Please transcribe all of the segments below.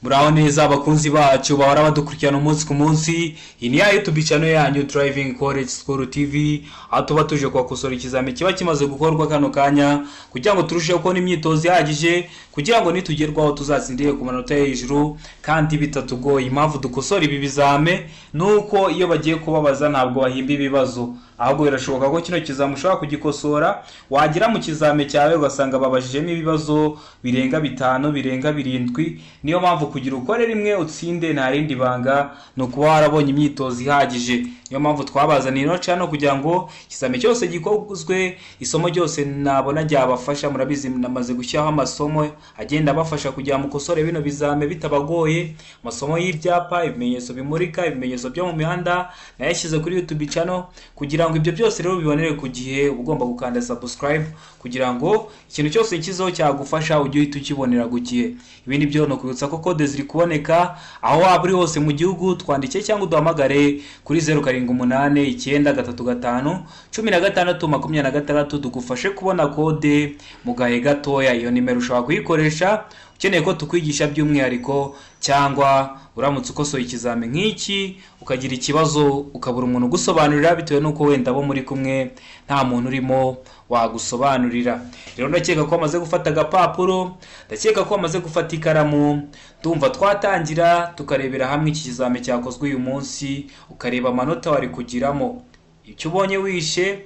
Muraho neza abakunzi bacu bahora badukurikirana umunsi ku munsi. Iyi ni ya YouTube channel yanyu Driving College School TV, aho tuba tuje kubakosora ikizami kiba kimaze gukorwa kano kanya, kugira ngo turusheho kubona imyitozo ihagije, kugira ngo nitugerwaho tuzatsindire ku manota yo hejuru kandi bitatugoye. Impamvu dukosora ibi bizame ni uko iyo bagiye kubabaza ntabwo bahimba ibibazo, ahubwo birashoboka ko kino kizami ushobora kugikosora, wagera mu kizame cyawe ugasanga babajijemo ibibazo birenga bitanu, birenga birindwi. Niyo mpamvu kugira ukore rimwe utsinde nta rindi banga, ni ukuba warabonye imyitozo ihagije. Niyo mpamvu twabazaniye ino channel, kugira ngo ikizame cyose gikozwe, isomo ryose nabona ryabafasha. Murabizi, namaze gushyiraho amasomo agenda abafasha kugira ngo mukosore bino bizame bitabagoye. Amasomo y'ibyapa, ibimenyetso bimurika, ibimenyetso byo mu mihanda, nayashyize kuri YouTube channel. Kugira ngo ibyo byose rero bibonere ku gihe, uba ugomba gukanda subscribe, kugira ngo ikintu cyose nshyizeho cyagufasha ujye uhita ukibonera ku gihe. Ibindi byo ni ukwibutsa ko kode ziri kuboneka aho waba uri hose mu gihugu. Twandike cyangwa uduhamagare kuri 0789351626, tugufashe kubona kode mu gahe gatoya. Iyo nimero ushobora kuyikoresha ukeneye ko tukwigisha by'umwihariko, cyangwa uramutse ukosoye ikizami nk'iki ukagira ikibazo, ukabura umuntu ugusobanurira, bitewe n'uko wenda abo muri kumwe nta muntu urimo wagusobanurira. Rero ndakeka ko wamaze gufata agapapuro, ndakeka ko wamaze gufata ikaramu. Ndumva twatangira tukarebera hamwe iki kizami cyakozwe uyu munsi, ukareba amanota wari kugiramo. Icyo ubonye wishe,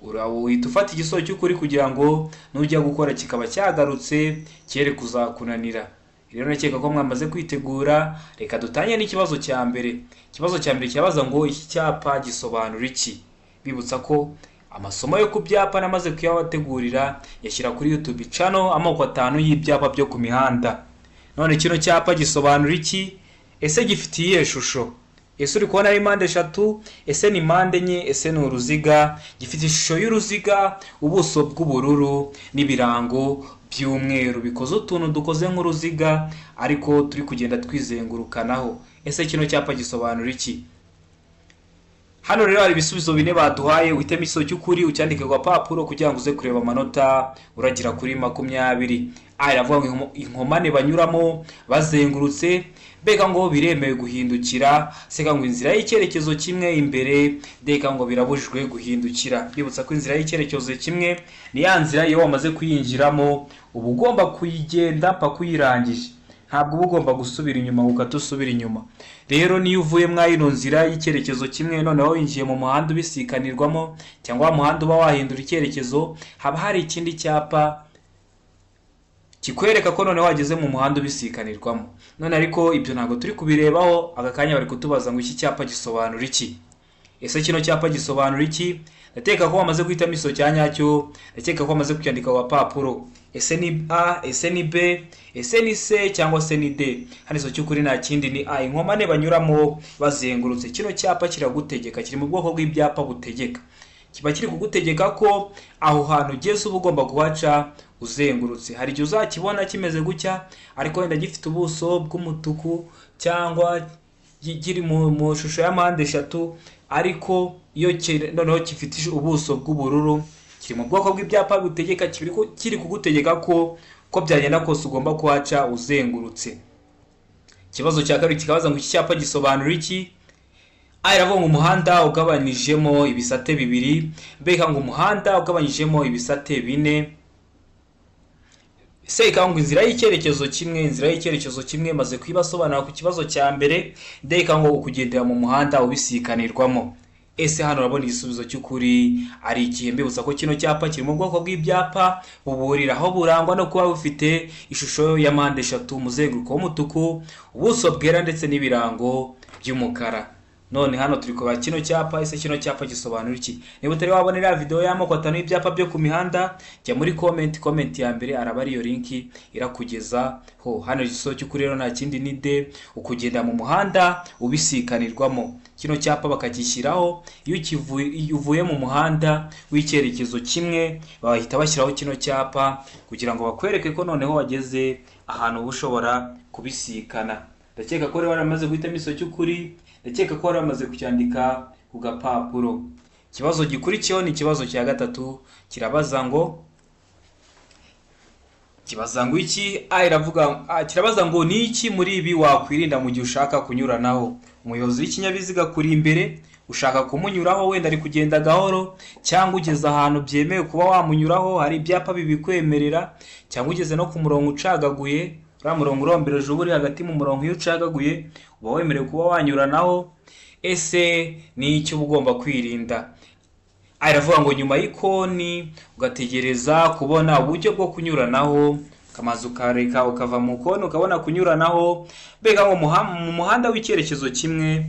uhita ufata igisubizo cy'ukuri, kugira ngo nujya gukora kikaba cyagarutse cyere kuzakunanira. Rero ndakeka ko mwamaze kwitegura. Reka dutangire n'ikibazo cya mbere. Ikibazo cya mbere kirabaza ngo: "Iki cyapa gisobanura iki?" Bibutsa ko amasomo yo ku byapa namaze kuyabategurira, yashyira kuri YouTube channel, amoko atanu y'ibyapa byo ku mihanda. None kino cyapa gisobanura iki? Ese gifite iyihe shusho? Ese uri kubona ari mpande eshatu? Ese ni mpande enye? Ese ni uruziga? Gifite ishusho y'uruziga, ubuso bw'ubururu n'ibirango by'umweru bikoze utuntu dukoze nk'uruziga, ariko turi kugenda twizengurukanaho. Ese kino cyapa gisobanura iki? Hano rero hari ibisubizo bine baduhaye. Uhitemo igisubizo cy'ukuri, ucyandike ku gapapuro, kugira ngo uze kureba amanota uragira kuri 20. A iravuga ngo inkomane banyuramo bazengurutse, B ngo biremewe guhindukira, C ngo inzira y'icyerekezo kimwe imbere, D ngo birabujijwe guhindukira. Bibutsa ko inzira y'icyerekezo kimwe ni ya nzira iyo wamaze kuyinjiramo uba ugomba kuyigenda paka uyirangije, ntabwo uba ugomba gusubira inyuma ngo ukate usubira inyuma. Rero niyo uvuye mwa ino nzira y'icyerekezo kimwe, noneho winjiye mu muhanda ubisikanirwamo, cyangwa wa muhanda uba wahindura icyerekezo, haba hari ikindi cyapa kikwereka ko noneho wageze mu muhanda ubisikanirwamo. None ariko ibyo ntabwo turi kubirebaho aka kanya. Bari kutubaza ngo: "Iki cyapa gisobanura iki?" Ese kino cyapa gisobanura iki? Ndakeka ko wamaze guhitamo igisubizo cya nyacyo, ndakeka ko wamaze kucyandika ku gapapuro. Ese ni A? Ese ni B? Ese ni C? Cyangwa se ni D? Hano igisubizo cy'ukuri nta kindi, ni A, inkomane banyuramo bazengurutse. Kino cyapa kiragutegeka, kiri mu bwoko bw'ibyapa butegeka. Kiba kiri kugutegeka ko aho hantu ugeze uba ugomba kuhaca uzengurutse. Hari igihe uzakibona kimeze gutya, ariko wenda gifite ubuso bw'umutuku, cyangwa kiri mu shusho ya mpande eshatu, ariko iyo noneho gifite ubuso bw'ubururu, kiri mu bwoko bw'ibyapa butegeka. Kiri kugutegeka ko uko byagenda kose ugomba kuhaca uzengurutse. Ikibazo cya kabiri kikabaza ngo: "Iki cyapa gisobanura iki?" A iravuga ngo umuhanda ugabanyijemo ibisate bibiri, B ngo umuhanda ugabanyijemo ibisate bine, C ikaba ngo inzira y'icyerekezo kimwe. Inzira y'icyerekezo kimwe maze kuyibasobanura ku kibazo cya mbere. D ikaba ngo kugendera mu muhanda ubisikanirwamo. Ese hano urabona igisubizo cy'ukuri ari ikihe? Mbibutsa ko kino cyapa kiri mu bwoko bw'ibyapa buburira, aho burangwa no kuba bufite ishusho ya mpande eshatu, umuzenguruko w'umutuku, ubuso bwera ndetse n'ibirango by'umukara. None hano turi kureba kino cyapa. Ese kino cyapa gisobanura iki? Niba utari wabona iriya video y'amoko atanu y'ibyapa byo ku mihanda, jya muri comment, comment ya mbere araba ariyo link irakugeza ho. Hano igisubizo cy'ukuri rero nta kindi, ni D, ukugenda mu muhanda ubisikanirwamo. Kino cyapa bakagishyiraho iyo uvuye mu muhanda w'icyerekezo kimwe, bahita bashyiraho kino cyapa kugira ngo bakwereke ko noneho wageze ahantu uba ushobora kubisikana. Ndakeka ko rero waramaze guhitamo igisubizo cy'ukuri, ndakeka ko wari wamaze kucyandika ku gapapuro. Ikibazo gikurikiyeho ni ikibazo cya gatatu, kirabaza ngo Kibaza ngo iki? A iravuga, A kirabaza ngo ni iki muri ibi wakwirinda mu gihe ushaka kunyuranaho? Umuyobozi w'ikinyabiziga kuri imbere, ushaka kumunyuraho, wenda ari kugenda gahoro, cyangwa ugeze ahantu byemewe kuba wamunyuraho, hari ibyapa bibikwemerera, cyangwa ugeze no ku murongo ucagaguye, uriya murongo urombereje uba uri hagati mu murongo, iyo ucagaguye uba wemerewe kuba wanyuranaho. Ese ni iki uba ugomba kwirinda? A iravuga ngo nyuma y'ikoni ugategereza kubona uburyo bwo kunyuranaho, ukamaze ukareka ukava mu koni ukabona kunyuranaho. Mbega ngo mu muhanda w'icyerekezo kimwe.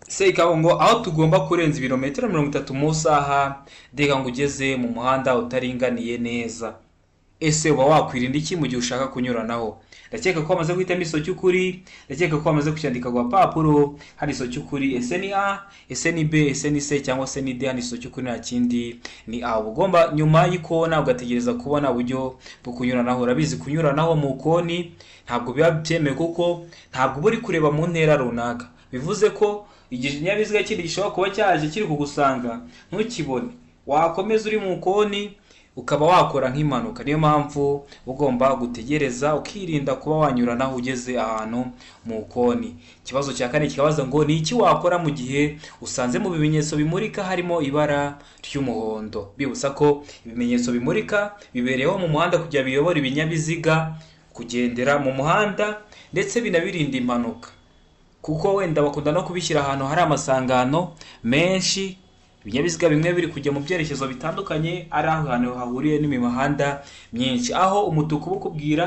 Se ikaba ngo aho tugomba kurenza ibirometero 30 mu isaha. Ndega ngo ugeze mu muhanda utaringaniye neza. Ese uba wakwirinda iki mu gihe ushaka kunyuranaho? Ndakeka ko wamaze guhitamo iso cy'ukuri, ndakeka ko wamaze kucyandika ku gapapuro. Hano iso cy'ukuri, ese ni A, ese ni B, ese ni C, cyangwa se ni D? Hano iso cy'ukuri nta kindi ni A. Uba ugomba nyuma y'ikona ugategereza kubona uburyo bwo kunyuranaho. Urabizi, kunyuranaho mu koni ntabwo biba byemewe, kuko ntabwo uba uri kureba mu ntera runaka, bivuze ko ikinyabiziga kindi gishobora kuba cyaje kiri kugusanga ntukibone, wakomeza uri mu koni ukaba wakora nk'impanuka. Niyo mpamvu ugomba gutegereza, ukirinda kuba wanyuranaho ugeze ahantu mu koni. Ikibazo cya kane kikabaza ngo ni iki wakora mu gihe usanze mu bimenyetso bimurika harimo ibara ry'umuhondo? Bibutsa ko ibimenyetso bimurika bibereyeho mu muhanda kugira biyobore ibinyabiziga kugendera mu muhanda, ndetse binabirinda impanuka, kuko wenda bakunda no kubishyira ahantu hari amasangano menshi, ibinyabiziga bimwe biri kujya mu byerekezo bitandukanye, ari ahantu hahuriye n'imihanda myinshi, aho umutuku uba ukubwira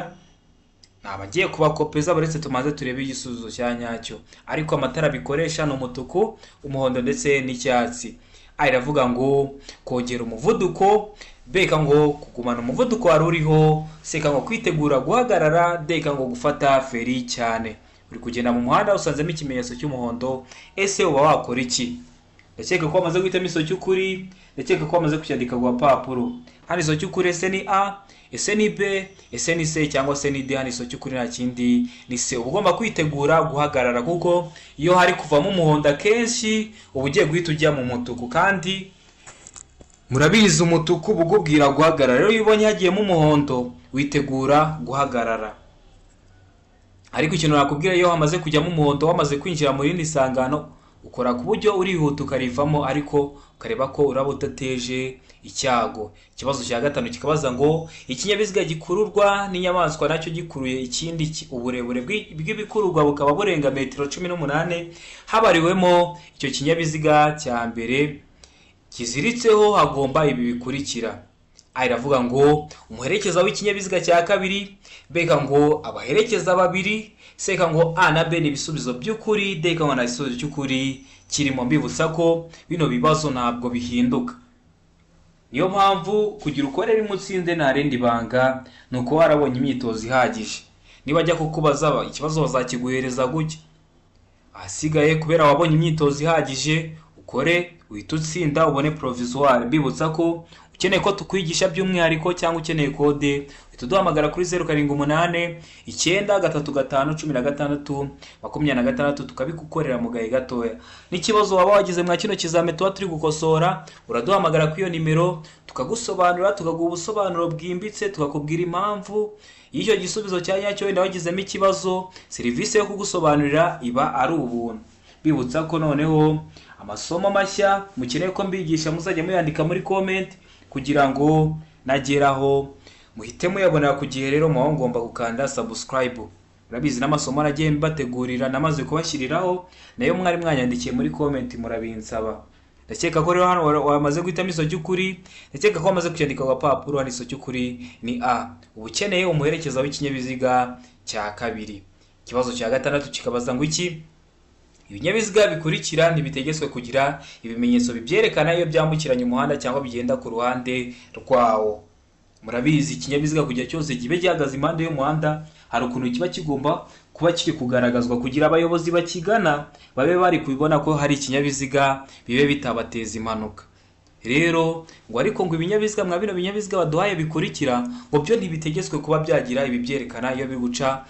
ni abagiye kubakopeza. Baretse tumaze turebe igisubizo cya nyacyo, ariko amatara bikoresha ni umutuku, umuhondo ndetse n'icyatsi. A iravuga ngo kongera umuvuduko, B ngo kugumana umuvuduko wari uriho, C ngo kwitegura guhagarara, D ngo gufata feri cyane. Uri kugenda mu muhanda usanzemo ikimenyetso cy'umuhondo, ese uba wakora iki? Ndakeka ko wamaze guhitamo iso cy'ukuri, ndakeka ko wamaze kucyandika ku gapapuro. Hano iso cy'ukuri, ese ni A, ese ni B, ese ni C, cyangwa se ni D? Hano iso cy'ukuri nta kindi ni C. Uba ugomba kwitegura guhagarara, kuko iyo hari kuvamo umuhondo akenshi uba ugiye guhita ujya mu mutuku, kandi murabizi umutuku uba ukubwira guhagarara. Rero iyo ubonye hagiyemo umuhondo witegura guhagarara. Ariko ikintu nakubwira, iyo hamaze kujyamo umuhondo wamaze kwinjira mu rindi sangano, ukora ku buryo urihuta ukarivamo, ariko ukareba ko uraba udateje icyago. Ikibazo cya gatanu kikabaza ngo ikinyabiziga gikururwa n'inyamaswa nacyo gikuruye ikindi, uburebure bw'ibikururwa bukaba burenga metero 18 habariwemo icyo kinyabiziga cya mbere kiziritseho, hagomba ibi bikurikira: A iravuga ngo umuherekeza w'ikinyabiziga cya kabiri, B ngo abaherekeza babiri, C ngo A na B ni ibisubizo by'ukuri, D ngo nta gisubizo cy'ukuri kirimo. Mbibutsa ko bino bibazo ntabwo bihinduka. Niyo mpamvu kugira ukore rimwe utsinde nta rindi banga, ni uko warabonye imyitozo ihagije. Niba ajya kukubaza ikibazo bazakiguhereza gutya, ahasigaye kubera wabonye imyitozo ihagije ukore uhita utsinda ubone provisoire. Mbibutsa ko ukeneye ko tukwigisha by'umwihariko cyangwa ukeneye kode, uhita uduhamagara kuri 0789351626, tukabigukorera mu gahe gatoya. N'ikibazo waba wagize mwa kino kizame tuba turi gukosora, uraduhamagara kuri iyo nimero tukagusobanurira, tukaguha ubusobanuro bwimbitse, tukakubwira impamvu y'icyo gisubizo cya nyacyo wenda wagizemo ikibazo. Serivisi yo kugusobanurira iba ari ubuntu. Bibutsa ko noneho amasomo mashya mukeneye ko mbigisha muzajya muyandika muri comment kugira ngo nageraho muhite muyabonera ku gihe. Rero muba mugomba gukanda subscribe. Urabizi n'amasomo nagiye mbategurira namaze kubashyiriraho, nayo mwari mwanyandikiye muri comment murabinsaba. Ndakeka ko rero hano wamaze guhitamo iso cy'ukuri, ndakeka ko wamaze kucyandika ku gapapuro. Hano iso cy'ukuri ni A, uba ukeneye umuherekeza w'ikinyabiziga cya kabiri. Ikibazo cya gatandatu kikabaza ngo iki? Ibinyabiziga bikurikira ntibitegetswe kugira ibimenyetso bibyerekana iyo byambukiranya umuhanda cyangwa bigenda ku ruhande rwawo. Murabizi, ikinyabiziga kugira cyose kibe gihagaze impande y'umuhanda, hari ukuntu kiba kigomba kuba kiri kugaragazwa kugira abayobozi bakigana babe bari kubibona ko hari ikinyabiziga, bibe bitabateza impanuka. Rero ngo ariko ngo ibinyabiziga mwa bino binyabiziga baduhaye bikurikira, ngo byo ntibitegetswe kuba byagira ibi byerekana iyo biri guca,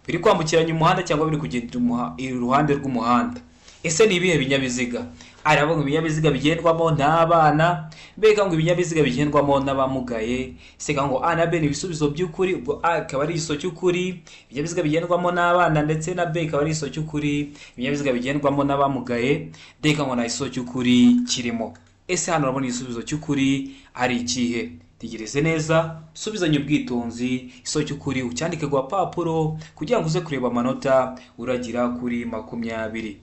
biri kwambukiranya umuhanda cyangwa biri kugenda iruhande rw'umuhanda. Ese ni ibihe binyabiziga? Aravuga ngo ibinyabiziga bigendwamo n'abana, mbega ngo ibinyabiziga bigendwamo n'abamugaye. Se ngo A na B ni ibisubizo by'ukuri, ubwo A ikaba ari igisubizo cy'ukuri, ibinyabiziga bigendwamo n'abana, ndetse na B ikaba ari igisubizo cy'ukuri, ibinyabiziga bigendwamo n'abamugaye. D ngo nta gisubizo cy'ukuri kirimo. Ese hano urabona igisubizo cy'ukuri ari ikihe? Tegereze neza, usubizanye ubwitonzi, igisubizo cy'ukuri ucyandike ku gapapuro kugira ngo uze kureba amanota uragira kuri 20.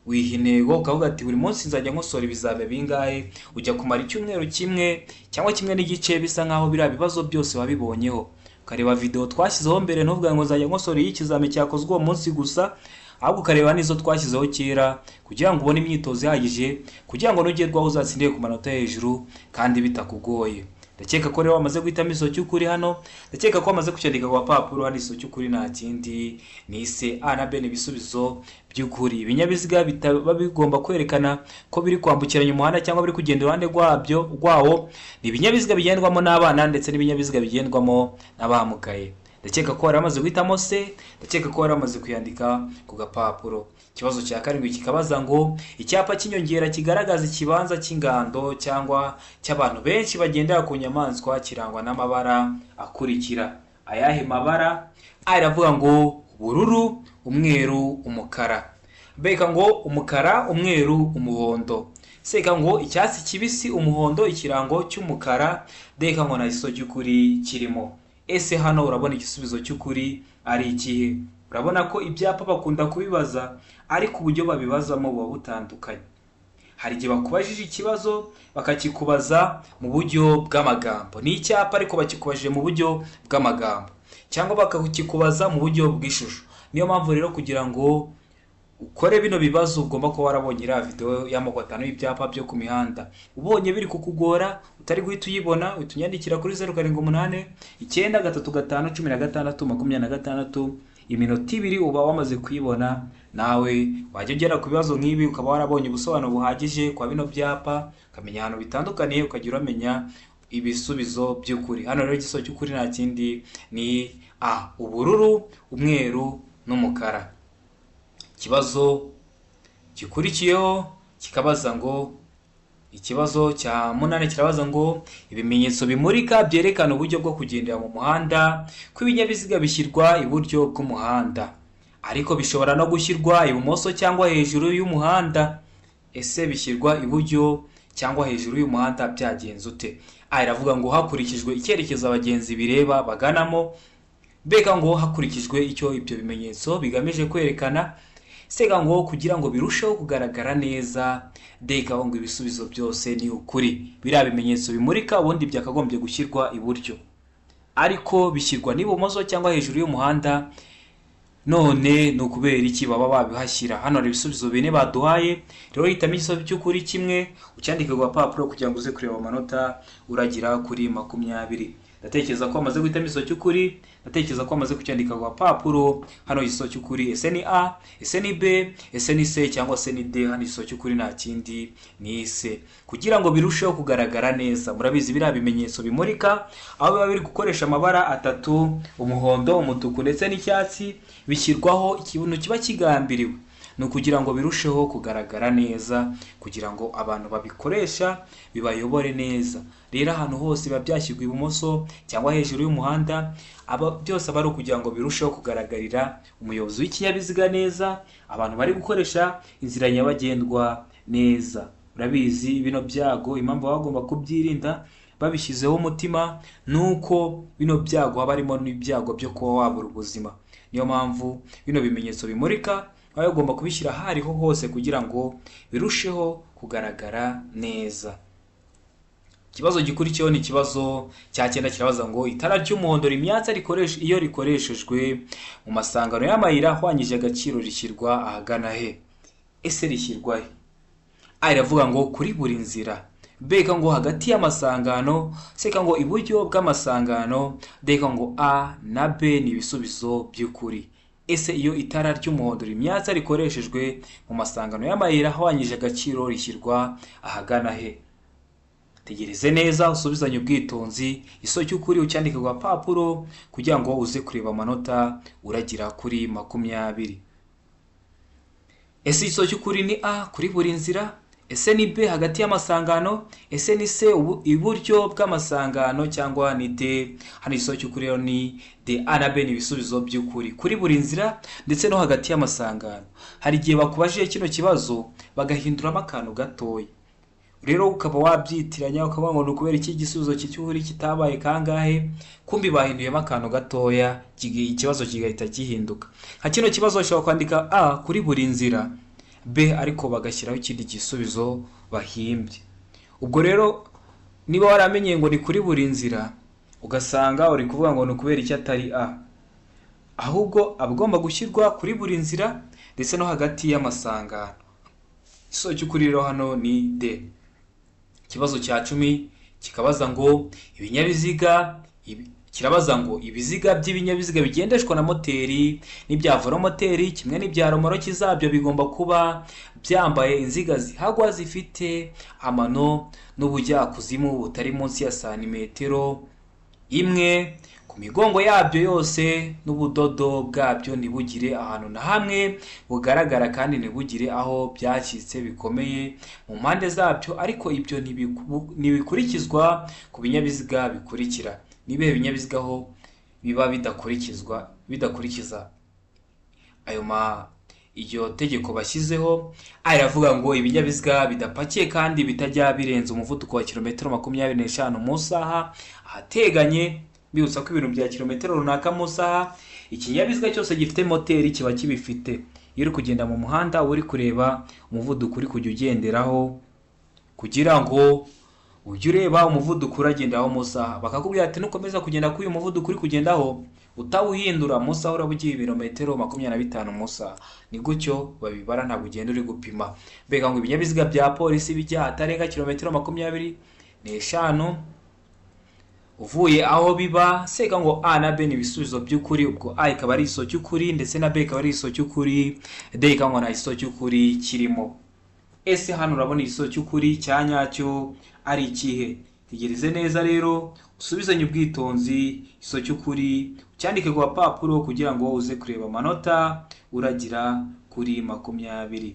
Wiha intego ukavuga ati buri munsi nzajya nkosora ibizame bingahe, ujya kumara icyumweru kimwe cyangwa kimwe n'igice bisa nkaho biriya bibazo byose wabibonyeho. Ukareba video twashyizeho mbere, ntuvuga ngo nzajya nkosora iyo ikizame cyakozwe uwo munsi gusa, ahubwo ukareba n'izo twashyizeho kera kugira ngo ubone imyitozo ihagije, kugira ngo nugerwaho uzatsindire ku manota hejuru kandi bitakugoye. Ndakeka ko rero wamaze guhitamo igisubizo cy'ukuri hano, ndakeka ko wamaze kucyandika ku gapapuro. Hano igisubizo cy'ukuri nta kindi ni C. A na B ni ibisubizo by'ukuri. Ibinyabiziga bitaba bigomba kwerekana ko biri kwambukiranya umuhanda cyangwa biri kugenda iruhande rwabyo rwawo ni ibinyabiziga bigendwamo n'abana ndetse n'ibinyabiziga bigendwamo n'abamugaye. Ndakeka ko wari wamaze guhitamo C, ndakeka ko wari wamaze kuyandika ku gapapuro. Ikibazo cya karindwi kikabaza ngo icyapa cy'inyongera kigaragaza ikibanza cy'ingando cyangwa cy'abantu benshi bagendera ku nyamaswa kirangwa n'amabara akurikira. Ayahe mabara? A iravuga ngo ubururu, umweru, umukara. B ngo umukara, umweru, umuhondo. C ngo icyatsi kibisi, umuhondo, ikirango cy'umukara. D ngo nta gisubizo cy'ukuri kirimo. Ese hano urabona igisubizo cy'ukuri ari ikihe? Urabona ko ibyapa bakunda kubibaza, ariko uburyo babibazamo buba butandukanye. Hari igihe bakubajije ikibazo bakakikubaza mu buryo bw'amagambo, ni icyapa ariko bakikubajije mu buryo bw'amagambo, cyangwa bakakikubaza mu buryo bw'ishusho. Niyo mpamvu rero kugira ngo ukore bino bibazo ugomba kuba warabonye iriya video y'amoko atanu y'ibyapa byo ku mihanda. Ubonye biri kukugora, utari guhita uyibona, uhita unyandikira kuri 0789351626. Iminota 2 uba wamaze kuyibona. Nawe wajya ugera ku bibazo nk'ibi ukaba warabonye ubusobanuro buhagije kwa bino byapa, ukamenya ahantu bitandukaniye, ukajya uramenya ibisubizo by'ukuri. Hano rero igisubizo cy'ukuri nta kindi ni A, ubururu, umweru n'umukara. Ikibazo gikurikiyeho kikabaza ngo, ikibazo cya munani kirabaza ngo ibimenyetso bimurika byerekana uburyo bwo kugendera mu muhanda kw'ibinyabiziga bishyirwa iburyo bw'umuhanda, ariko bishobora no gushyirwa ibumoso cyangwa hejuru y'umuhanda. Ese bishyirwa iburyo cyangwa hejuru y'umuhanda byagenze ute? A iravuga ngo hakurikijwe icyerekezo abagenzi bireba baganamo. B ngo hakurikijwe icyo ibyo bimenyetso bigamije kwerekana. C ngo kugira ngo birusheho kugaragara neza. D ngo ibisubizo byose ni ukuri. Biriya bimenyetso bimurika ubundi byakagombye gushyirwa iburyo, ariko bishyirwa n'ibumoso cyangwa hejuru y'umuhanda. None ni ukubera iki baba babihashyira? Hano hari ibisubizo bine baduhaye. Rero hitamo igisubizo cy'ukuri kimwe, ucyandike ku gapapuro kugira ngo uze kureba amanota uragira kuri 20. Ndatekereza ko wamaze guhitamo igisubizo cy'ukuri, ndatekereza ko wamaze kucyandika ku gapapuro. Hano igisubizo cy'ukuri ese ni A, ese ni B, ese ni C cyangwa se ni D? Hano igisubizo cy'ukuri nta kindi ni C, kugira ngo birusheho kugaragara neza. Murabizi biriya bimenyetso bimurika aho biba biri gukoresha amabara atatu, umuhondo, umutuku ndetse n'icyatsi, bishyirwaho ikintu kiba kigambiriwe ni ukugira ngo birusheho kugaragara neza, kugira ngo abantu babikoresha bibayobore neza. Rero ahantu hose biba byashyirwa ibumoso cyangwa hejuru y'umuhanda, aba byose aba ari ukugira ngo birusheho kugaragarira umuyobozi w'ikinyabiziga neza, abantu bari gukoresha inzira nyabagendwa neza. Urabizi bino byago impamvu baba bagomba kubyirinda babishyizeho umutima ni uko bino byago haba harimo n'ibyago byo kuba wabura ubuzima. Niyo mpamvu bino bimenyetso bimurika baba bagomba kubishyira aho ariho hose kugira ngo birusheho kugaragara neza. Ikibazo gikurikiyeho ni ikibazo cya cyenda, kirabaza ngo itara ry'umuhondo rimyatsa rikoresha iyo rikoreshejwe mu masangano y'amayira ahwanyije agaciro rishyirwa ahagana he? Ese rishyirwa he? A iravuga ngo kuri buri nzira, B ngo hagati y'amasangano, C ngo iburyo bw'amasangano, D ngo A na B ni ibisubizo by'ukuri. Ese iyo itara ry'umuhondo rimyatsa rikoreshejwe mu masangano y'amayira ahwanyije agaciro rishyirwa ahagana he? Tegereze neza, usubizanye ubwitonzi, igisubizo cy'ukuri ucyandike ku gapapuro kugira ngo uze kureba amanota uragira kuri 20. Ese igisubizo cy'ukuri ni A kuri buri nzira? Ese ni B hagati y'amasangano? Ese ni C iburyo bw'amasangano cyangwa ni D? Hano igisubizo cy'ukuri rero ni D. A na B ni ibisubizo by'ukuri kuri buri nzira ndetse no hagati y'amasangano. Hari igihe bakubajije kino kibazo bagahinduramo akantu gatoya, rero ukaba wabyitiranya ukavuga ngo ni ukubera iki igisubizo cy'ukuri kitabaye kangahe, kumbi bahinduyemo akantu gatoya, ikibazo kigahita gihinduka. Nka kino kibazo bashobora kwandika A kuri buri nzira, B ariko bagashyiraho ikindi gisubizo bahimbye. Ubwo rero niba waramenye ngo ni kuri buri nzira, ugasanga uri kuvuga ngo ni ukubera iki atari A, ahubwo aba agomba gushyirwa kuri buri nzira ndetse no hagati y'amasangano. Igisubizo cy'ukuri rero hano ni D. Ikibazo cya 10 kikabaza ngo ibinyabiziga kirabaza ngo ibiziga by'ibinyabiziga bigendeshwa na moteri n'ibya velomoteri kimwe n'ibya romoroki zabyo bigomba kuba byambaye inziga zihagwa zifite amano n'ubujyakuzimu butari munsi ya santimetero 1 ku migongo yabyo yose, n'ubudodo bwabyo ntibugire ahantu na hamwe bugaragara kandi ntibugire aho byacitse bikomeye mu mpande zabyo, ariko ibyo ntibikurikizwa ku binyabiziga bikurikira. Ni ibihe binyabiziga aho biba bidakurikiza ayo ma iryo tegeko bashyizeho? A iravuga ngo ibinyabiziga bidapakiye kandi bitajya birenza umuvuduko wa kilometero 25 mu isaha ahateganye. Bibutsa ko ibintu bya kilometero runaka mu isaha, ikinyabiziga cyose gifite moteri kiba kibifite. Iyo uri kugenda mu muhanda uba uri kureba umuvuduko uri kujya ugenderaho, kugira ngo ujye ureba umuvuduko uragenderaho mu isaha. Bakakubwira ati nukomeza kugenda kuri uyu muvuduko uri kugendaho utawuhindura, mu isaha uraba ugiye ibirometero 25 mu isaha. Ni gutyo babibara, ntabwo ugenda uri gupima. Mbega ngo ibinyabiziga bya polisi bijya ahatarenga kilometero 25 uvuye aho biba. Seka ngo A na B ni ibisubizo by'ukuri. Ubwo A ikaba ari igisubizo cy'ukuri ndetse na B ikaba ari igisubizo cy'ukuri, D ikaba ngo nta gisubizo cy'ukuri kirimo. Ese hano urabona igisubizo cy'ukuri cya nyacyo ari ikihe? Tegereze neza rero, usubizanye ubwitonzi igisubizo cy'ukuri, ucyandike ku gapapuro kugira ngo uze kureba amanota uragira kuri 20.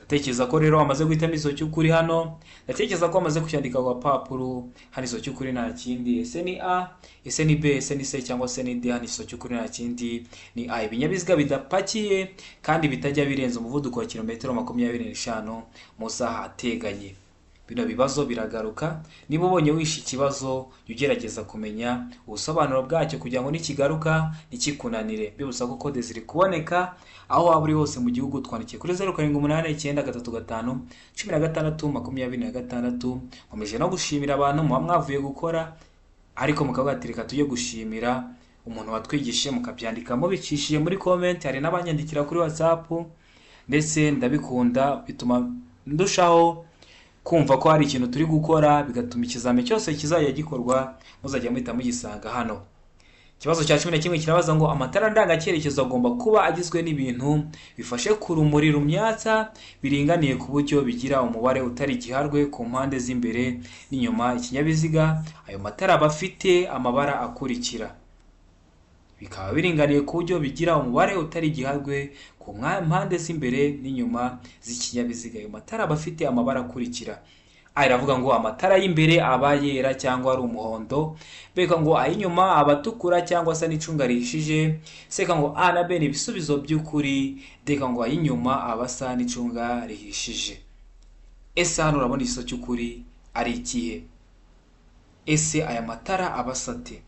Ndatekereza ko rero wamaze guhitamo igisubizo cy'ukuri hano, ndatekereza ko wamaze kucyandika ku gapapuro. Hano igisubizo cy'ukuri nta kindi. Ese ni A, ese ni B, ese ni C cyangwa se ni D? Hano igisubizo cy'ukuri nta kindi, ni A. Ibinyabiziga bidapakiye kandi bitajya birenza umuvuduko wa kilometero 25 mu saha ateganye. Bino bibazo biragaruka. Niba ubonye wishe ikibazo, jya ugerageza kumenya ubusobanuro bwacyo kugira ngo nikigaruka ntikikunanire. Bibutsa ko kode ziri kuboneka aho waba uri hose mu gihugu. Twandikiye kuri 0789351626. Nkomeje no gushimira abantu muba mwavuye gukora ariko mukavuga ati reka tujye gushimira umuntu watwigishije, mukabyandika mubicishije muri comment. Hari n'abanyandikira kuri WhatsApp, ndetse ndabikunda, bituma ndushaho kumva ko hari ikintu turi gukora, bigatuma ikizami cyose kizajya gikorwa muzajya muhita mugisanga hano. Ikibazo cya 11 kirabaza ngo amatara ndangacyerekezo agomba kuba agizwe n'ibintu bifashe ku rumuri rumyatsa biringaniye ku buryo bigira umubare utari igiharwe ku mpande z'imbere n'inyuma ikinyabiziga. Ayo matara aba afite amabara akurikira, bikaba biringaniye ku buryo bigira umubare utari igiharwe ku mpande z'imbere n'inyuma z'ikinyabiziga. Ayo matara aba afite amabara akurikira. A iravuga ngo amatara y'imbere aba yera cyangwa ari umuhondo, B ngo ay'inyuma aba atukura cyangwa asa n'icunga rihishije, C ngo A na B ni ibisubizo by'ukuri, D ngo ay'inyuma aba asa n'icunga rihishije. Ese hano urabona igisubizo cy'ukuri ari ikihe? Ese aya matara aba asa ate?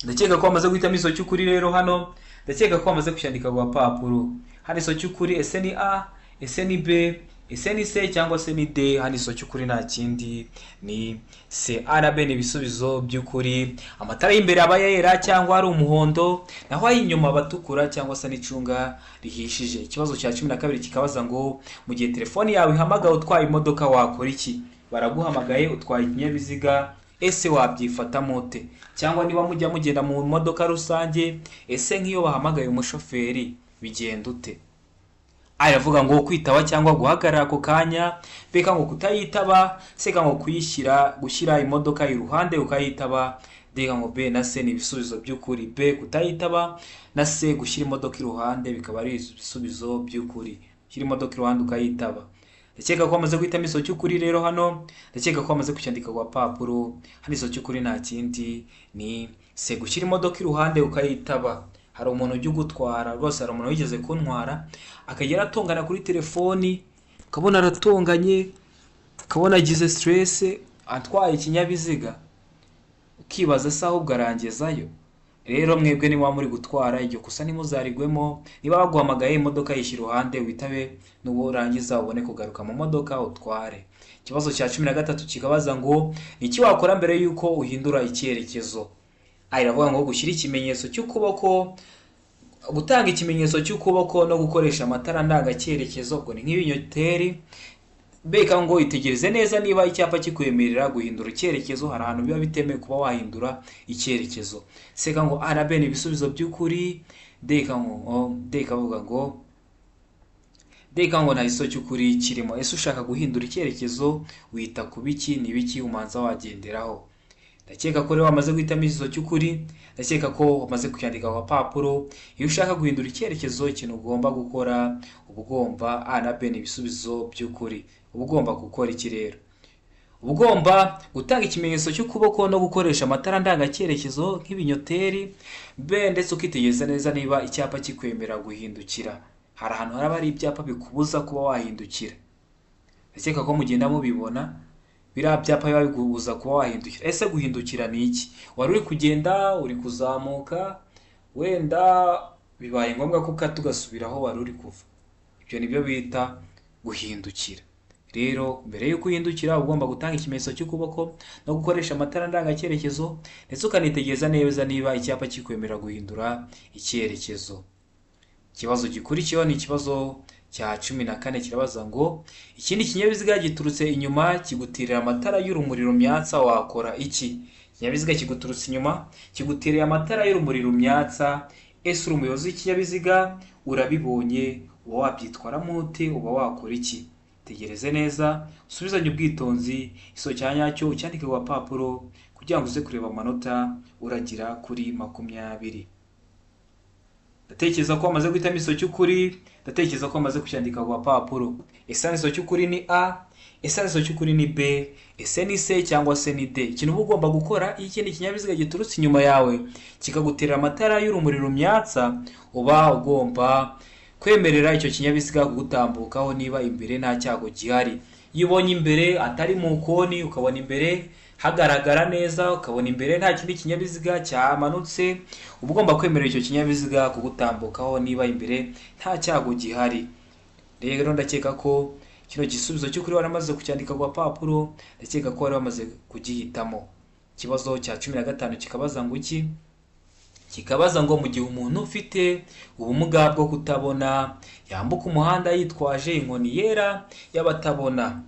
Ndakeka ko wamaze guhitamo igisubizo cy'ukuri rero hano, ndakeka ko wamaze kucyandika ku gapapuro. Hano igisubizo cy'ukuri ese ni A, ese ni B, ese ni C cyangwa se ni D? Hano igisubizo cy'ukuri nta kindi, ni C. A na B ni ibisubizo by'ukuri. Amatara y'imbere aba yera cyangwa ari umuhondo, naho ay'inyuma aba atukura cyangwa se n'icunga rihishije. Ikibazo cya 12 kikabaza ngo mu gihe telefoni yawe ihamagaye utwaye imodoka wakora iki? Baraguhamagaye utwaye ikinyabiziga, ese wabyifatamo ute? Cyangwa niba mujya mugenda mu modoka rusange, ese nk'iyo bahamagaye umushoferi bigenda ute? A iravuga ngo kwitaba cyangwa guhagarara ako kanya, B ngo kutayitaba, C ngo kuyishyira gushyira imodoka iruhande ukayitaba, D ngo B na C ni ibisubizo by'ukuri. B kutayitaba na C gushyira imodoka iruhande bikaba ari ibisubizo by'ukuri. Ushyira imodoka iruhande ukayitaba. Ndakeka ko wamaze guhitamo igisobanuro cy'ukuri rero hano, ndakeka ko wamaze kucyandika ku gapapuro. Hano igisobanuro cy'ukuri nta kindi ni C, gushyira imodoka iruhande ukayitaba. Hari umuntu ujya ugutwara rwose, hari umuntu wigeze kuntwara akajya aratongana kuri telefoni, ukabona aratonganye, ukabona agize stress atwaye ikinyabiziga, ukibaza se ahubwo arangezayo. Rero mwebwe niba muri gutwara, iryo kosa ntimuzarigwemo. Niba baguhamagaye, imodoka yishyira iruhande witabe, nuba urangiza ubone kugaruka mu modoka utware. Ikibazo cya 13 kikabaza ngo: ni iki wakora mbere y'uko uhindura icyerekezo? A iravuga ngo gushyira ikimenyetso cy'ukuboko, gutanga ikimenyetso cy'ukuboko no gukoresha amatara ndangacyerekezo, ubwo ni nk'ibinyoteri. B ngo itegereze neza niba icyapa kikwemerera guhindura icyerekezo, hari ahantu biba bitemewe kuba wahindura icyerekezo. C ngo A na B ni ibisubizo by'ukuri. D ikavuga ngo, D ngo nta gisubizo cy'ukuri kirimo. Ese ushaka guhindura icyerekezo wita ku biki? Ni biki umanza wagenderaho? Ndakeka ko rero wamaze guhitamo igisubizo cy'ukuri, ndakeka ko wamaze kucyandika ku gapapuro. Iyo ushaka guhindura icyerekezo, ikintu ugomba gukora, uba ugomba, A na B ni ibisubizo by'ukuri, uba ugomba gukora iki rero? Uba ugomba gutanga ikimenyetso cy'ukuboko no gukoresha amatara ndangacyerekezo nk'ibinyoteri. B, ndetse ukitegereza neza niba icyapa kikwemera guhindukira. Hari ahantu haba hari ibyapa bikubuza kuba wahindukira, ndakeka ko mugenda mubibona, biriya byapa biba bikubuza kuba wahindukira. Ese guhindukira ni iki? Wari uri kugenda, uri kuzamuka, wenda bibaye ngombwa ko ukata ugasubira aho wari uri kuva, ibyo nibyo bita guhindukira. Rero mbere y'uko uhindukira, uba ugomba gutanga ikimenyetso cy'ukuboko no gukoresha amatara ndangacyerekezo, ndetse ukanitegereza neza niba icyapa kikwemerera guhindura icyerekezo. Ikibazo gikurikiyeho ni ikibazo cya 14, kirabaza ngo: ikindi kinyabiziga giturutse inyuma kigutirira amatara y'urumuri rumyatsa, wakora iki? Ikinyabiziga kiguturutse inyuma kigutirira amatara y'urumuri rumyatsa, ese uri umuyobozi w'ikinyabiziga urabibonye, uba wabyitwaramo ute? Uba wakora iki? Tegereze neza, usubizanye ubwitonzi, igisubizo cya nyacyo ucyandike ku gapapuro kugira ngo uze kureba amanota uragira kuri 20. Ndatekereza ko wamaze guhitamo igisubizo cy'ukuri, ndatekereza ko wamaze kucyandika ku gapapuro. Ese igisubizo cy'ukuri ni A? Ese igisubizo cy'ukuri ni B? Ese ni C cyangwa se ni D? Ikintu uba ugomba gukora iyo ikindi kinyabiziga giturutse inyuma yawe kikagutera amatara y'urumuri rumyatsa, uba ugomba kwemerera icyo kinyabiziga kugutambukaho niba imbere nta cyago gihari. Iyo ubonye imbere atari mu koni, ukabona imbere hagaragara neza, ukabona imbere nta kindi kinyabiziga cyamanutse, uba ugomba kwemerera icyo kinyabiziga kugutambukaho niba imbere nta cyago gihari. Rero ndakeka ko kino gisubizo cy'ukuri waramaze kucyandika ku gapapuro, ndakeka ko wari wamaze kugihitamo. Ikibazo cya 15 kikabaza ngo iki? Kikabaza ngo: mu gihe umuntu ufite ubumuga bwo kutabona yambuka umuhanda yitwaje inkoni yera y'abatabona,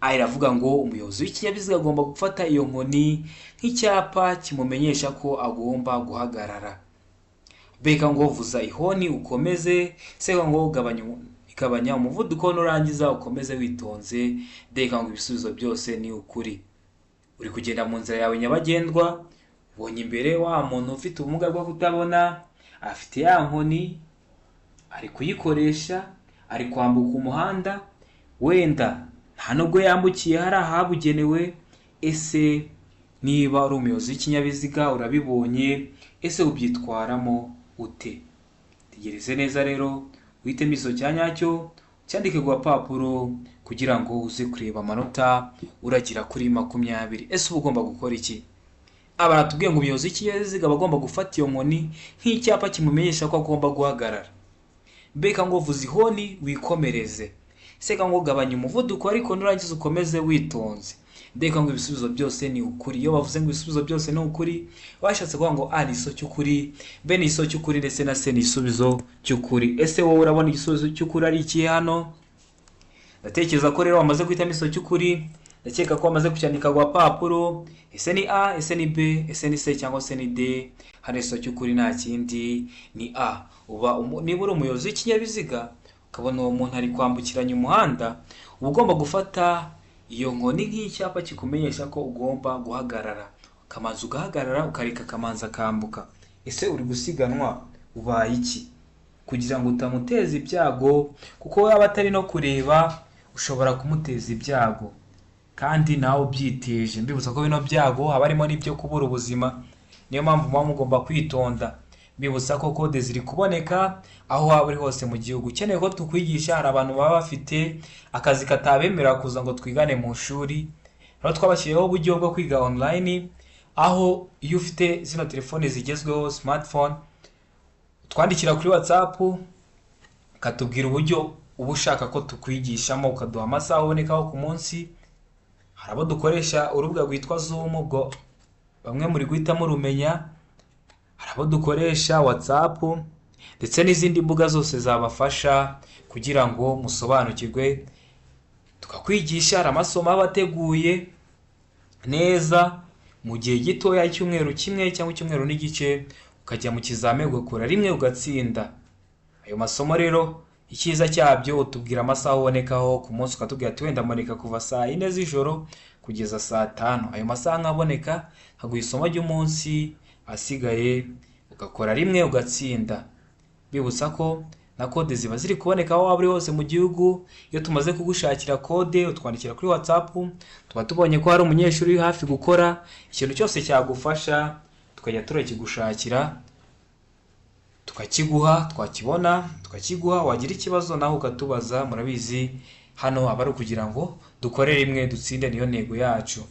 A iravuga ngo umuyobozi w'ikinyabiziga agomba gufata iyo nkoni nk'icyapa kimumenyesha ko agomba guhagarara. B ngo vuza ihoni ukomeze. C ngo gabanya umuvuduko nurangiza ukomeze witonze. D ngo ibisubizo byose ni ukuri. Uri kugenda mu nzira yawe nyabagendwa, ubonye imbere wa muntu ufite ubumuga bwo kutabona afite ya nkoni, ari kuyikoresha, ari kwambuka umuhanda, wenda nta nubwo yambukiye hari ahabugenewe. Ese niba uri umuyobozi w'ikinyabiziga urabibonye, ese ubyitwaramo ute? Tegereze neza rero, uhitemo igisubizo cya nyacyo, cyandike ku gapapuro kugira ngo uze kureba amanota uragira kuri 20. Ese uba ugomba gukora iki? Aba baratubwiye ngo umuyobozi w'ikinyabiziga aba agomba gufata iyo nkoni nk'icyapa kimumenyesha ko agomba guhagarara. B ngo vuza ihoni wikomereze. C ngo gabanya umuvuduko ariko nurangiza ukomeze witonze. D ngo ibisubizo byose ni ukuri. Iyo bavuze ngo ibisubizo byose ni ukuri, bashatse kuvuga ngo A ni igisubizo cy'ukuri, B ni igisubizo cy'ukuri, ndetse na C ni igisubizo cy'ukuri. Ese wowe urabona igisubizo cy'ukuri ari ikihe hano? Ndatekereza ko rero wamaze guhitamo igisubizo cy'ukuri, ndakeka ko wamaze kucyandika ku gapapuro. Ese ni A? Ese ni B? Ese ni C cyangwa se ni D? Hano igisubizo cy'ukuri nta kindi ni A. Uba niba uri umuyobozi w'ikinyabiziga ukabona uwo muntu ari kwambukiranya umuhanda, uba ugomba gufata iyo nkoni nk'icyapa kikumenyesha ko ugomba guhagarara, ukamanza ugahagarara, ukareka akamanza akambuka. Ese uri gusiganwa, ubaye iki? kugira ngo utamuteza ibyago, kuko waba atari no kureba ushobora kumuteza ibyago kandi nawe ubyiteje. Mbibutsa ko bino byago haba harimo n'ibyo kubura ubuzima, niyo mpamvu muba mugomba kwitonda. Mbibutsa ko kode ziri kuboneka aho waba uri hose mu gihugu. Ukeneye ko tukwigisha, hari abantu baba bafite akazi katabemerera kuza ngo twigane mu ishuri, rero twabashyiriyeho uburyo bwo kwiga online, aho iyo ufite zino telefoni zigezweho, smartphone, twandikira kuri WhatsApp ukatubwira uburyo uba ushaka ko tukwigishamo, ukaduha amasaha ubonekaho ku munsi. Hari abo dukoresha urubuga rwitwa Zoom, ubwo bamwe muri guhita murumenya, hari abo dukoresha WhatsApp ndetse n'izindi mbuga zose zabafasha kugira ngo musobanukirwe, tukakwigisha. Hari amasomo aba ateguye neza mu gihe gitoya, icyumweru kimwe cyangwa icyumweru n'igice, ukajya mu kizamini ugakora rimwe ugatsinda. Ayo masomo rero, icyiza cyabyo, utubwira amasaha ubonekaho ku munsi, ukatubwira ati wenda mboneka kuva saa 4 z'ijoro kugeza saa 5, ayo masaha nkaboneka nkaguha isomo ry'umunsi, asigaye ugakora rimwe ugatsinda. Bibutsa ko na kode ziba ziri kuboneka aho waba uri hose mu gihugu. Iyo tumaze kugushakira kode, utwandikira kuri WhatsApp, tuba tubonye ko hari umunyeshuri uri hafi gukora ikintu cyose cyagufasha, tukajya turakigushakira tukakiguha, twakibona tukakiguha, wagira ikibazo nawe ukatubaza. Murabizi, hano aba ari ukugira ngo dukore rimwe dutsinde, niyo ntego yacu.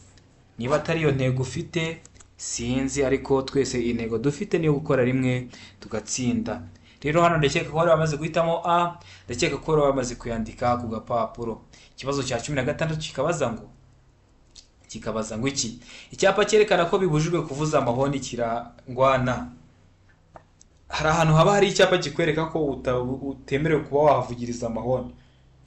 Niba atari iyo ntego ufite sinzi, ariko twese intego dufite niyo gukora rimwe tugatsinda. Rero hano ndakeka ko bari bamaze guhitamo A, ndakeka ko bari bamaze kuyandika ku gapapuro. Ikibazo cya 16 kikabaza ngo iki: icyapa cyerekana ko bibujijwe kuvuza amahoni kirangwa na. Hari ahantu haba hari icyapa kikwereka ko utemerewe kuba wahavugiriza amahoni.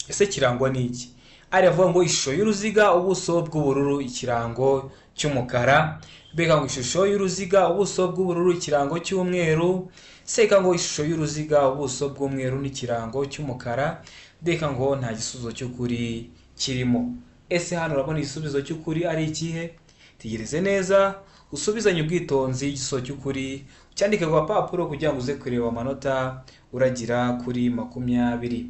Ese kirangwa n'iki? Ari avuga ngo ishusho y'uruziga, ubuso bw'ubururu, ikirango cy'umukara. B ngo ishusho y'uruziga, ubuso bw'ubururu, ikirango cy'umweru. C ngo ishusho y'uruziga, ubuso bw'umweru n'ikirango cy'umukara. D ngo nta gisubizo cy'ukuri kirimo. Ese hano urabona igisubizo cy'ukuri ari ikihe? Tegereze neza, usubizanye ubwitonzi igisubizo cy'ukuri, ucyandike ku gapapuro kugira ngo uze kureba amanota uragira kuri 20.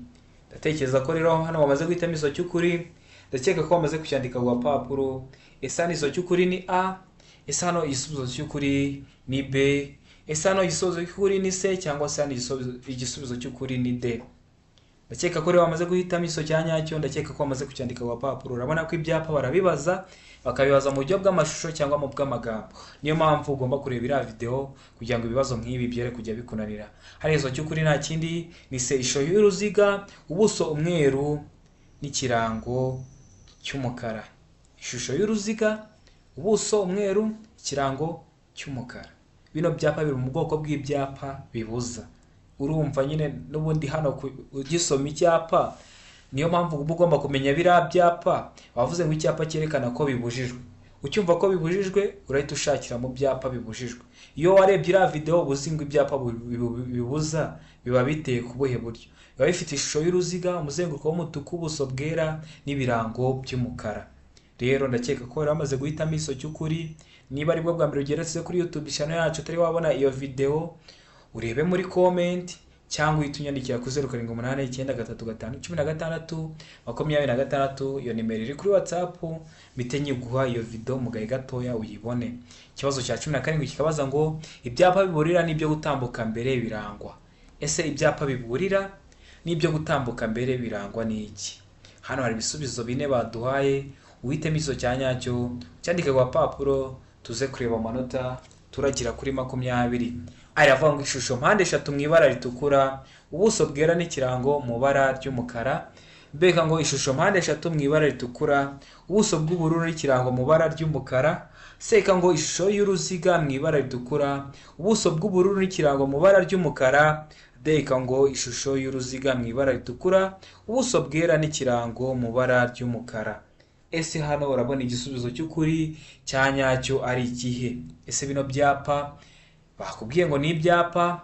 Ndatekereza ko rero hano wamaze guhitamo igisubizo cy'ukuri, ndakeka ko wamaze kucyandika ku gapapuro. Ese hano igisubizo cy'ukuri ni A? Ese hano igisubizo cy'ukuri ni B? Ese hano igisubizo cy'ukuri ni C, cyangwa se hano igisubizo cy'ukuri ni D? Ndakeka ko rero wamaze guhitamo igisubizo cya nyacyo, ndakeka ko wamaze kucyandika ku gapapuro. Urabona ko ibyapa barabibaza, bakabibaza mu buryo bw'amashusho cyangwa mu bw'amagambo, niyo mpamvu ugomba kureba iriya video kugira ngo ibibazo nk'ibi byere kujya bikunanira. Hari igisubizo cy'ukuri nta kindi, ni C, ishusho y'uruziga, ubuso umweru n'ikirango cy'umukara. Ishusho y'uruziga, ubuso umweru, ikirango cy'umukara. Bino byapa biri mu bwoko bw'ibyapa bibuza. Urumva nyine n'ubundi hano ugisoma icyapa, niyo mpamvu uba ugomba kumenya biriya byapa. Bavuze ngo icyapa cyerekana ko bibujijwe, ucyumva ko bibujijwe urahita ushakira mu byapa bibujijwe. Iyo warebye iriya video uba uzi ngo ibyapa bibuza biba biteye ku buhe buryo: biba bifite ishusho y'uruziga, umuzenguruko w'umutuku, ubuso bwera n'ibirango by'umukara. Rero ndakeka ko wari wamaze guhitamo igisubizo cy'ukuri. Niba aribwo bwa mbere ugeretse kuri YouTube channel yacu utari wabona iyo video, urebe muri comment cyangwa uhite unyandikira kuri 0789351626, iyo nimero iri kuri WhatsApp, mpite nyiguha iyo video mu gahe gatoya uyibone. Ikibazo cya 17 kikabaza ngo ibyapa biburira n'ibyo gutambuka mbere birangwa. Ese ibyapa biburira n'ibyo gutambuka mbere birangwa n'iki? Hano hari ibisubizo bine baduhaye, uhitemo igisubizo cya nyacyo, cyandike ku gapapuro, tuze kureba amanota turagira kuri 20. Aravuga ngo ishusho mpande eshatu mu ibara ritukura, ubuso bwera n'ikirango mu ibara ry'umukara. B ngo ishusho mpande eshatu mu ibara ritukura, ubuso bw'ubururu n'ikirango mu ibara ry'umukara. C ngo ishusho y'uruziga mu ibara ritukura, ubuso bw'ubururu n'ikirango mu ibara ry'umukara. D ngo ishusho y'uruziga mu ibara ritukura, ubuso bwera n'ikirango mu ibara ry'umukara. Ese hano urabona igisubizo cy'ukuri cya nyacyo ari ikihe? Ese bino byapa bakubwiye ngo ni ibyapa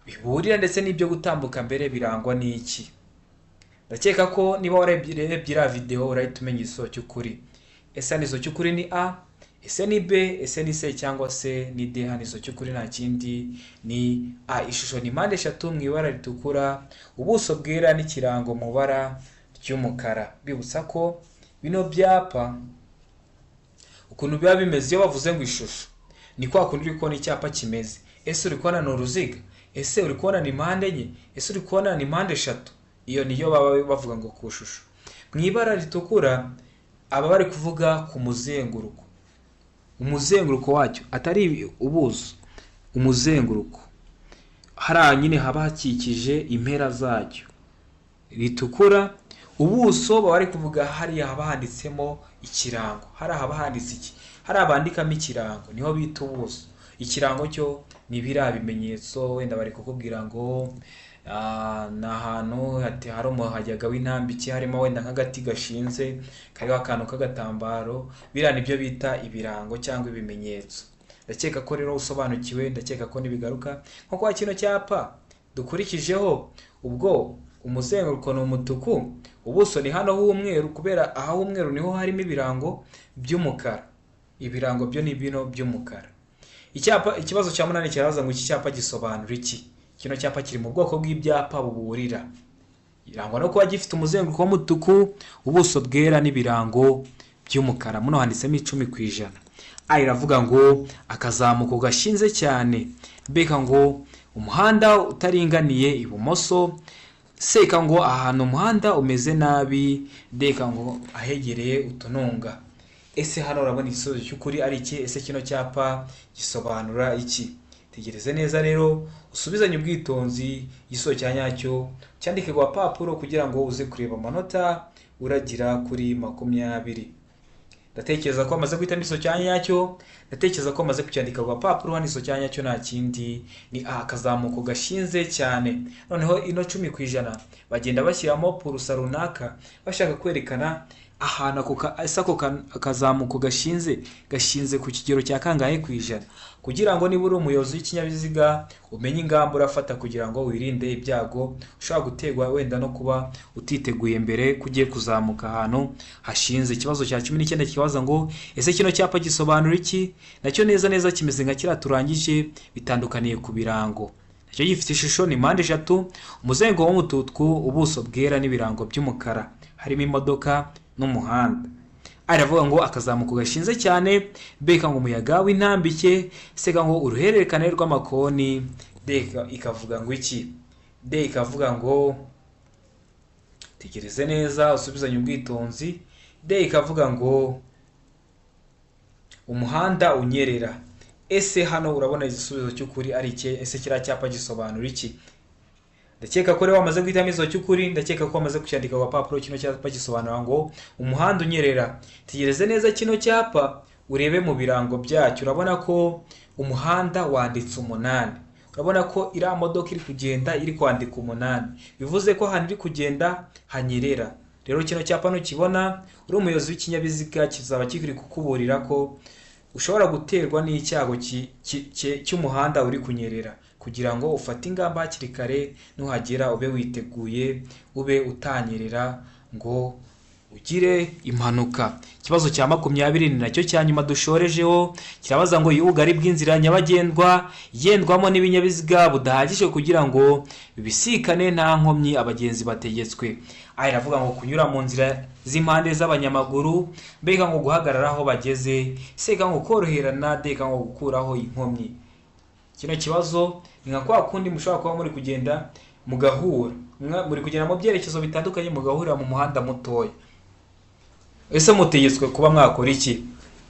biburira ndetse n'ibyo gutambuka mbere birangwa n'iki? Ndakeka ko niba warebye iriya video urahita umenya igisubizo cy'ukuri. Ese hano igisubizo cy'ukuri ni A? Ese ni B, ese ni C, cyangwa se ni D? Hano iso cy'ukuri nta kindi ni A. Ishusho ni mpande eshatu mu ibara ritukura, ubuso bwera n'ikirango mu ibara ry'umukara. Bibutsa ko bino byapa ukuntu biba bimeze, iyo bavuze ngo ishusho ni kwa kundi uri kubona icyapa kimeze. Ese uri kubona ni uruziga? Ese uri kubona ni mpande enye? Ese uri kubona ni mpande eshatu? Iyo niyo baba bavuga ngo ku shusho. Mu ibara ritukura aba bari kuvuga ku muzenguruko, umuzenguruko wacyo atari ubuso, umuzenguruko hariya nyine haba hakikije impera zacyo ritukura. Ubuso baba bari kuvuga hariya haba handitsemo ikirango, hariya haba handitse iki, hariya bandikamo ikirango niho bita ubuso. Ikirango cyo ni biriya bimenyetso, wenda bari kukubwira ngo ni ahantu hari umuhajyaga w'intambike, harimo wenda nk'agati gashinze kariho akantu k'agatambaro, biriya nibyo bita ibirango cyangwa ibimenyetso. Ndakeka ko rero usobanukiwe, ndakeka ko nibigaruka nko kwa kino cyapa dukurikijeho, ubwo umuzenguruko ni umutuku, ubuso ni hano h'umweru, kubera aha h'umweru niho harimo ibirango by'umukara. Ibirango byo ni bino by'umukara. Icyapa, ikibazo cya munani kirabaza ngo iki cyapa gisobanura iki? Kino cyapa kiri mu bwoko bw'ibyapa buburira, irangwa no kuba gifite umuzenguruko w'umutuku, ubuso bwera n'ibirango by'umukara. Muno handitsemo 10%. A iravuga ngo akazamuko gashinze cyane, B ngo umuhanda utaringaniye ibumoso, C ngo ahantu umuhanda umeze nabi, D ngo ahegereye utununga. Ese hano urabona igisubizo cy'ukuri ari iki? Ese kino cyapa gisobanura iki? Tegereze neza rero, usubizanye ubwitonzi igisubizo cya nyacyo, cyandike ku gapapuro kugira ngo uze kureba amanota uragira kuri 20. Ndatekereza ko amaze guhitamo igisubizo cya nyacyo, ndatekereza ko amaze kucyandika ku gapapuro. Hano igisubizo cya nyacyo nta kindi ni A, akazamuko gashinze cyane. Noneho ino 10% bagenda bashyiramo purusa runaka bashaka kwerekana ahantu ese ako akazamuko gashinze ku kigero cya kangahe ku ijana, kugira ngo niba uri umuyobozi w'ikinyabiziga umenye ingamba urafata kugira ngo wirinde ibyago ushobora guterwa wenda no kuba utiteguye mbere ko ugiye kuzamuka ahantu hashinze. Ikibazo cya 19 kibaza ngo ese kino cyapa gisobanura iki? Nacyo neza neza kimeze nka kiriya turangije, bitandukaniye ku birango. Nacyo gifite ishusho ni mpande eshatu, umuzenguruko w'umutuku, ubuso bwera n'ibirango by'umukara, harimo imodoka n'umuhanda. Aravuga ngo akazamuko gashinze cyane, B ngo umuyaga w'intambike, C ngo uruhererekane rw'amakoni, D ikavuga ngo iki? D ikavuga ngo, tegereze neza usubizanye ubwitonzi, D ikavuga ngo umuhanda unyerera. Ese hano urabona igisubizo cy'ukuri ari iki? Ese kiriya cyapa gisobanura iki? Ndakeka ko rero wamaze guhitamo igisubizo cy'ukuri, ndakeka ko wamaze kucyandika ku gapapuro. Kino cyapa gisobanura ngo umuhanda unyerera. Tegereze neza kino cyapa urebe mu birango byacyo, urabona ko umuhanda wanditse 8. Urabona ko iriya modoka iri kugenda iri kwandika 8, bivuze ko ahantu iri kugenda hanyerera. Rero kino cyapa nukibona uri umuyobozi w'ikinyabiziga kizaba kiri kukuburira ko ushobora guterwa n'icyago cy'umuhanda uri kunyerera, kugira ngo ufate ingamba hakiri kare, nuhagera ube witeguye, ube utanyerera ngo ugire impanuka. Ikibazo cya 20 ni nacyo cya nyuma dushorejeho, kirabaza ngo iyo ubugari bw'inzira nyabagendwa igendwamo n'ibinyabiziga budahagije kugira ngo bibisikane nta nkomyi, abagenzi bategetswe: A iravuga ngo kunyura mu nzira z'impande z'abanyamaguru, B ngo guhagarara aho bageze, C ngo koroherana, D ngo gukuraho inkomyi. Kino kibazo ni nka kwa kundi mushobora kuba muri kugenda mugahura, muri kugenda mu byerekezo bitandukanye mugahurira mu muhanda mutoya. Ese mutegetswe kuba mwakora iki?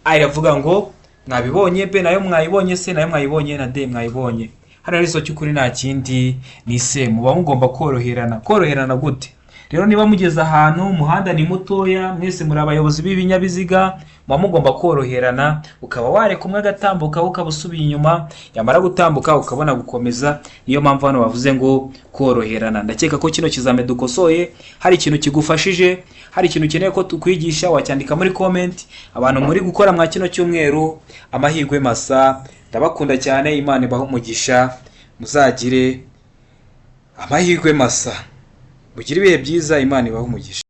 A iravuga ngo mwabibonye, B nayo mwayibonye, C nayo mwayibonye, na D mwayibonye. Hano rero cy'ukuri nta kindi ni C, muba mugomba koroherana. Koroherana gute? Rero niba mugeze ahantu umuhanda ni mutoya, mwese muri abayobozi b'ibinyabiziga, muba mugomba koroherana, ukaba wareka umwe agatambuka, ukaba usubiye inyuma, yamara gutambuka ukabona gukomeza. Niyo mpamvu hano bavuze ngo koroherana. Ndakeka ko kino kizame dukosoye hari ikintu kigufashije. Hari ikintu ukeneye ko tukwigisha, wacyandika muri comment. Abantu muri gukora mwa kino cyumweru, amahirwe masa, ndabakunda cyane, Imana ibahe umugisha, muzagire amahirwe masa, mugire ibihe byiza, Imana ibahe umugisha.